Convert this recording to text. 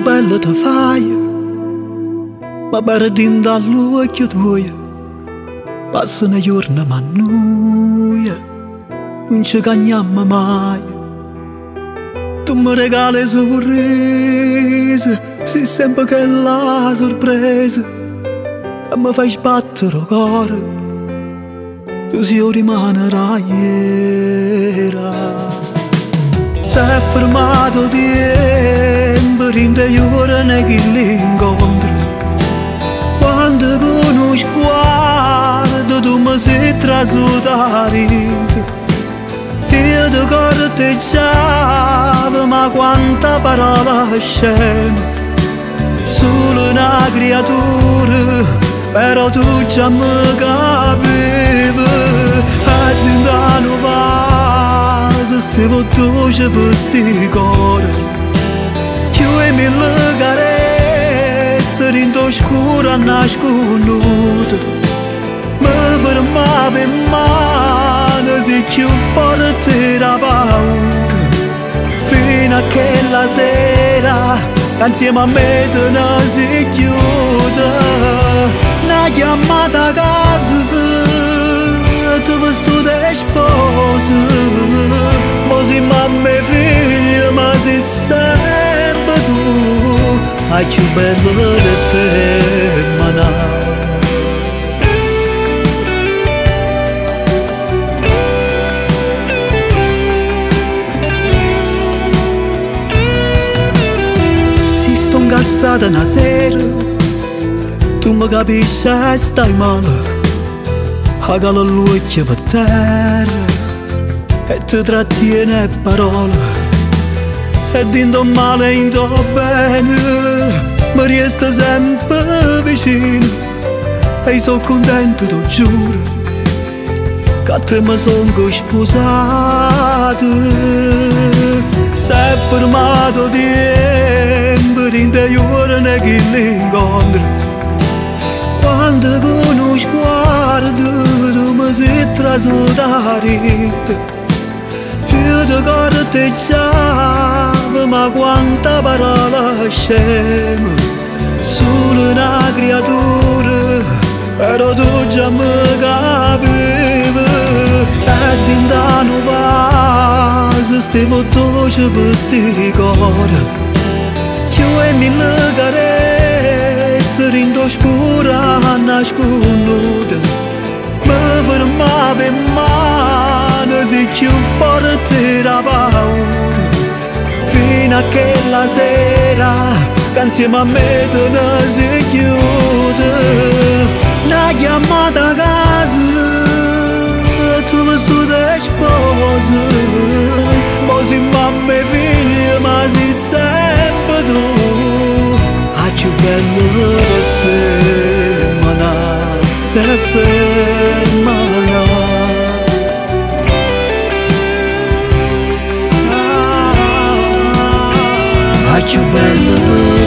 Cchiù bella te faje, ma pare dint' all'uocchie tuoje, passano 'e juorne ma nuje nun ce cagnammo maje. Tu me regale 'e surrise, si sempe chella sorpresa ca me fai sbattere 'o core, tu si 'o dimane d'ajere. S'è fermato 'o tiempo dint' 'e juorne 'e chill'incontro, quando cu nu sguardo tu me si trasuta dinto. Io te corteggiavo, ma quanta parola scema, solo una creatura, però tu già mi capivi. E dint' a nu vaso stevo doce per sti core, cchiù 'e mille carezze dint' 'o scuro annascunnute. Me fermavo 'e mano si cchiù forte d' 'a paura, fino a chella sera ca insieme a me te ne si ghiuta. Na chiammata a casa, te vestute 'e sposa, mo si mamma e figlia, ma si sempre tu 'a cchiù bella d' 'e femmene. Si sto 'ncazzata na sera, tu mi capisci e stai male, acala l'uocchie per terra e ti trattiene 'e parole, e dint' 'o male e 'int' 'o bene mi rieste sempre vicino, e io so contento, t'o giuro, che a te mi songo sposato. S'è fermato 'o tiempo dint' 'e juorne 'e chill'incontro, quando cu nu sguardo tu mi si trasuta dinto. Io te corteggiavo, ma quanta parola scema, solo una creatura, però tu già mi capivi. E dint' a nu vaso stevo doce per sti core, cchiù 'e mille carezze dint' 'o scuro annascunnute. Me fermavo 'e mano si cchiù forte d' 'a paura, fino a chella sera ca insieme a me te ne si ghiuta. Na chiammata a casa, tu vestute 'e sposa, mo si mamma e figlia, ma si sempre tu 'a cchiù bella d' 'e femmene, d' 'e femmene. 'A cchiù bella.